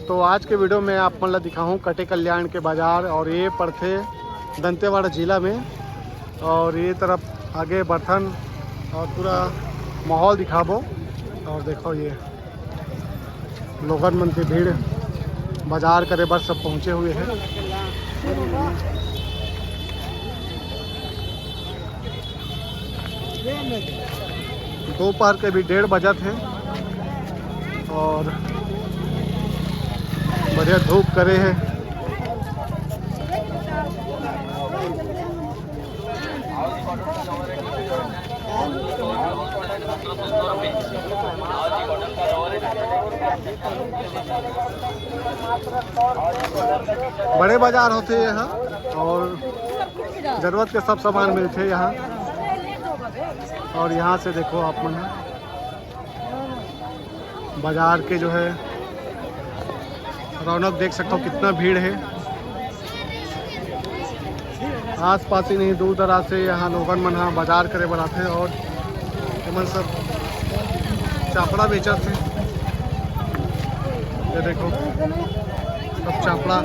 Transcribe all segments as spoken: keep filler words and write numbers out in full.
तो आज के वीडियो में आप मन ला दिखाहूँ कटे कल्याण के बाजार, और ये पड़थे दंतेवाड़ा जिला में। और ये तरफ आगे बर्तन और पूरा माहौल दिखाबो। और देखो, ये लोगन मन के भीड़, बाजार करे बर सब पहुँचे हुए हैं। दोपहर के भी डेढ़ बजत हे और बढ़िया धूप करे हे। बड़े बाजार होथे ये ह और जरूरत के सब सामान मिलथे यहाँ। और यहाँ से देखो आप मन ह बाजार के जो है रौनक देख सकते हो, कितना भीड़ है। आस पास ही नहीं, दूर दराज से यहाँ लोगन मन ह बाजार करे बर आथे और एमन सब चापड़ा बेचत हे। ये देखो, सब चापड़ा,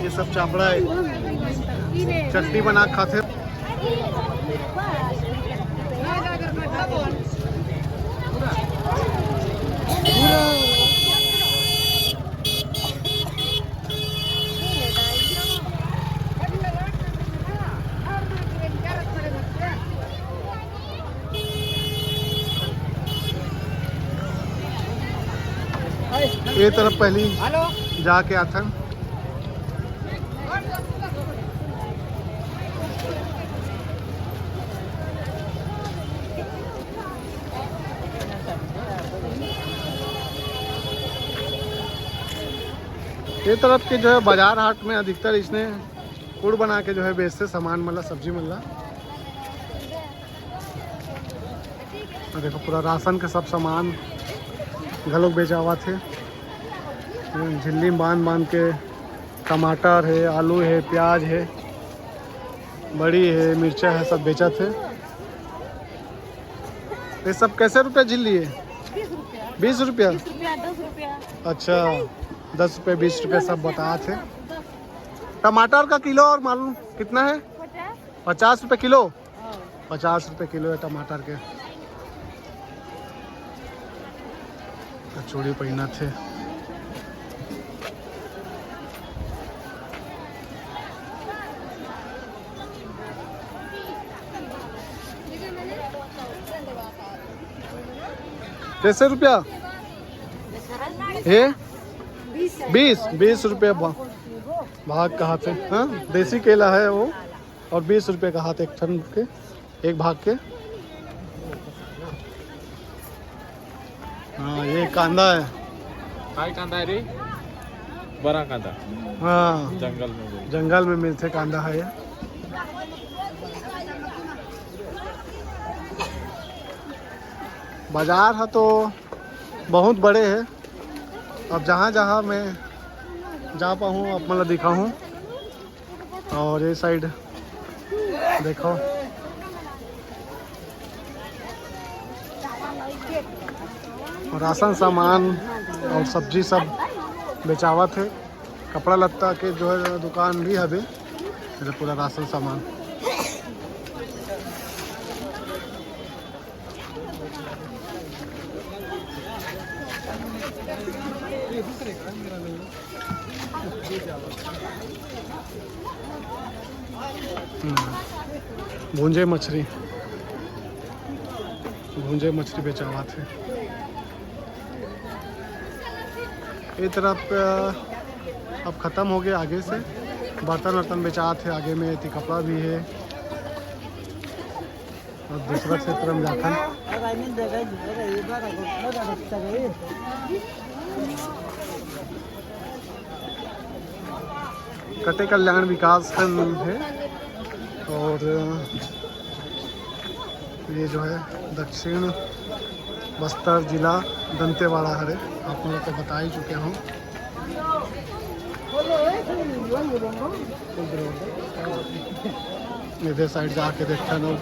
ये सब चापड़ा है, चटनी बना के खाथे। ये तरफ पहली जाके आथन। ये तरफ के जो है बाजार हाट में अधिकतर इसने कुड़ बना के जो है बेचथे सामान मन ला, सब्जी मन ला। और देखो, पूरा राशन के सब सामान घलोक बेचावत हे। झिल्ली बांध बांध के टमाटर हे, आलू हे, प्याज हे, बड़ी हे, मिर्चा हे, सब बेचत हे। ये सब कैसे रुपया झिल्ली हे? बीस रुपया। बीस रुपया? बीस रुपया, दस रुपया। अच्छा, दस रुपये, बीस रुपये सब बतात हे। टमाटर का किलो और मालूम कितना है? पचास। पचास रुपये किलो? हाँ। पचास रुपये किलो है टमाटर के। तो चूड़ी पहिनत हे। कैसे रुपया? ये बीस, बीस रुपया भा-, भाग कहाथे। हाँ, देसी केला है वो। और बीस रुपये कहाथे एक ठन के, एक भाग के। हाँ, ये कांदा है। काय कांदा है रे? बड़ा कांदा। हाँ, जंगल में मिलथे। जंगल में मिलथे कांदा है ये। बाजार ह तो बहुत बड़े हे। अब जहाँ जहाँ मैं जा पाहूँ, आप मन ला दिखाहूँ। और ये साइड देखो, राशन सामान और सब्जी सब बेचावत हे। कपड़ा लत्ता के जो है दुकान भी हवे, ये पूरा राशन सामान। हम्म। भूंजे मछली, भूंजे मछली बेचावत हे। ये तरफ, अ, अब खत्म हो गए आगे से, बर्तन वर्तन बेचात हे, आगे में एती कपड़ा भी है। अब दूसरा क्षेत्र में जाथन। कटे कल्याण विकास खंड है और ये जो है दक्षिण बस्तर जिला दंतेवाड़ा हरे, आप लोग को बता ही चुके हूँ। इधर साइड जाके देखते हैं लोग।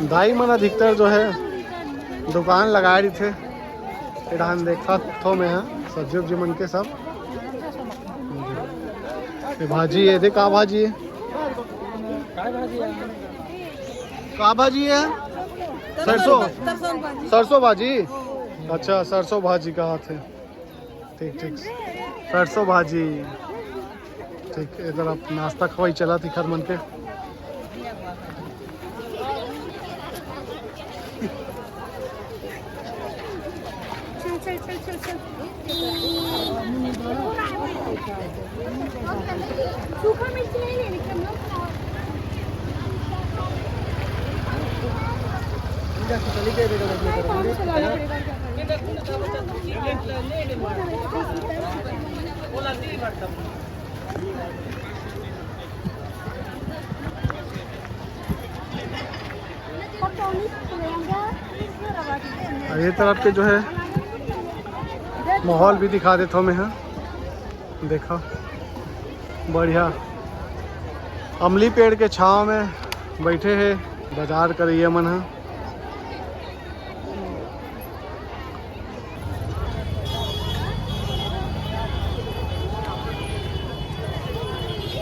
दाई मन अधिकतर जो है दुकान लगाए रहिथे। ए डाहन देखत हो मैं ह सब्जी उब्जी मन के सब। ये भाजी है, देख का भाजी है? का भाजी है? सरसों। सरसों भाजी। अच्छा, सरसों भाजी का हाथ है। ठीक ठीक। सरसों भाजी। ठीक, इधर आप नाश्ता खवाई चला थी खर मन के। चल चल चल चल चल। सूखा मिर्च नहीं लेने का, हम लोग और ये तरफ के जो है माहौल भी दिखा देता हूँ मैं। हाँ, देखो, बढ़िया अमली पेड़ के छांव में बैठे हैं बाजार करइया मन ह।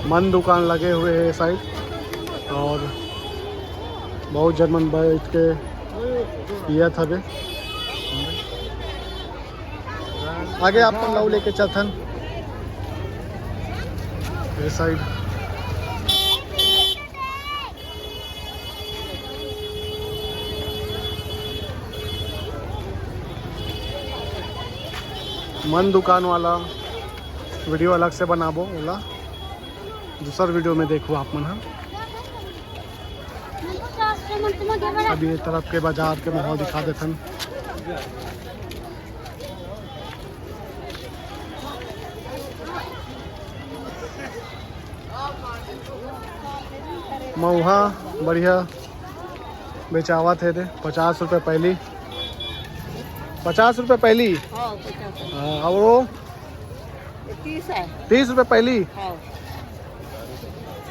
मन दुकान लगे हुए हैं साइड, और बहुत जन मन बैठ के पियत हवे। आगे आप मन ला लेके चलथन ये साइड। मन दुकान वाला वीडियो अलग से बनाबो, ओला दूसर वीडियो में देखो आप मन ह। अभी ये तरफ के बाजार के माहौल दिखा देथन। मउहा बढ़िया बेचावत हे दे, पचास रुपये पहली। पचास रुपये पहली। हाँ, पचास। हाँ, और वो? ये तीस है। तीस रुपये पहली। हाँ।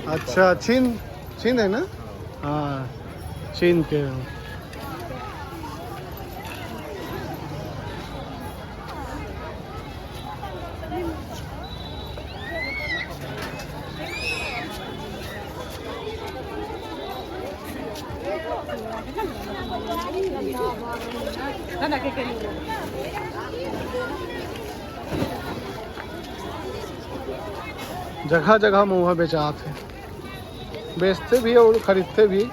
अच्छा, छीन, छीन है ना? हाँ, छीन के। जगह जगह मउहा बेचात हे, बेचथे भी और खरीदथे भी।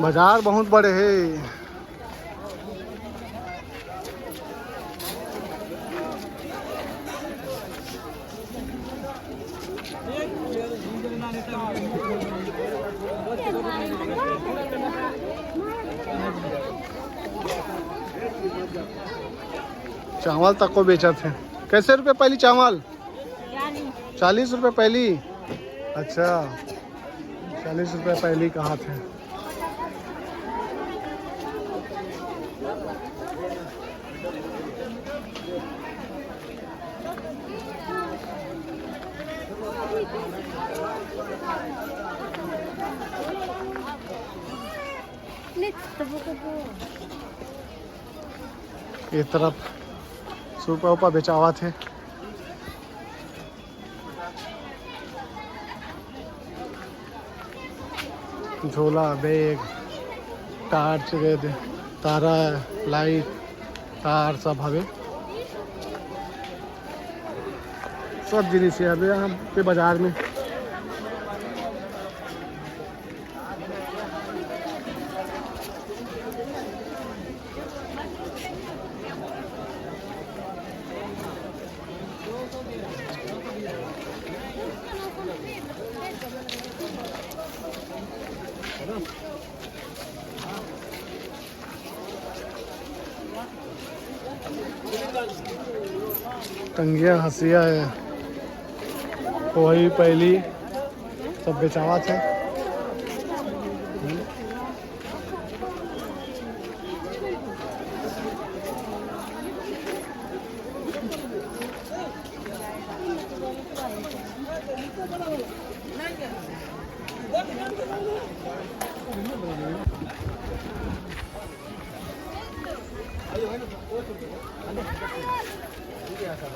बाजार बहुत बड़े हे। चावल तक को बेचत हे। कैसे रुपये पहली चावल? चालीस रुपये पहली। अच्छा, चालीस रुपये पहली कहा थे। ये तरफ सूपा उपा बेचावत हे। झोला, बैग, टार्च, गे दे, तारा, लाइट, तार सब हवे। सब जिनिस हे अभी यहाँ पे बाजार में। टंगिया, हंसिया हे, वही पहली सब बेचावत हे।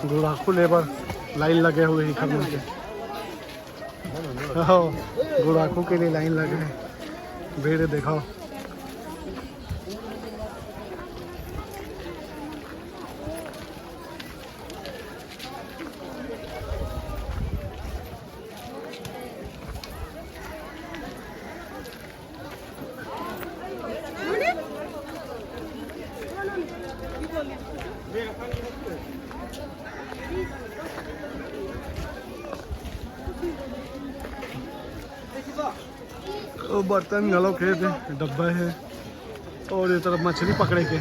गुड़ाखू लेबर लाइन लगे हुए हे घर में के। हाँ, गुड़ाखू के लिए लाइन लगे हे, भीड़ देखाओ। अउ बर्तन घलो के हे, डब्बा हे, अउ ये तरफ मछली पकड़े के।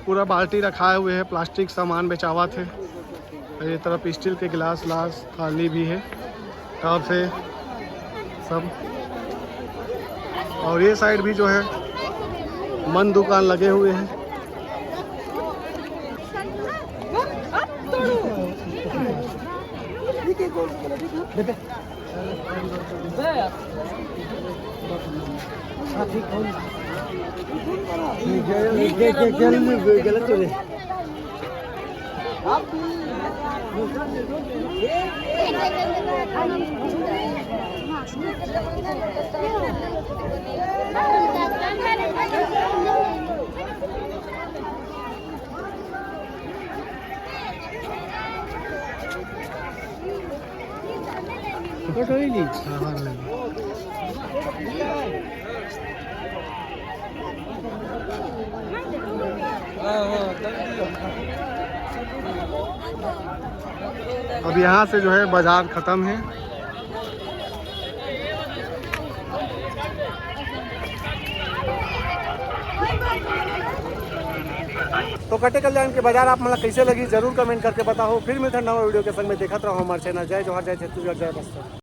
पूरा बाल्टी रखाए हुए हे, प्लास्टिक सामान बेचावत हे। ये तरफ स्टील के गिलास लास थाली भी हे, टब हे सब। और ये साइड भी जो है मन दुकान लगे हुए हैं। फोटो ही ली। हाँ, हाँ, ले ली। अब यहाँ से जो है बाजार खत्म है। तो कटेकल्याण के बाजार आप मन ला कैसे लगी, जरूर कमेंट करके बताओ। फिर मिलते हैं नवा वीडियो के संग में, देखत रहो हमारे चैनल। जय जोहार, जय छत्तीसगढ़, जय बस्तर।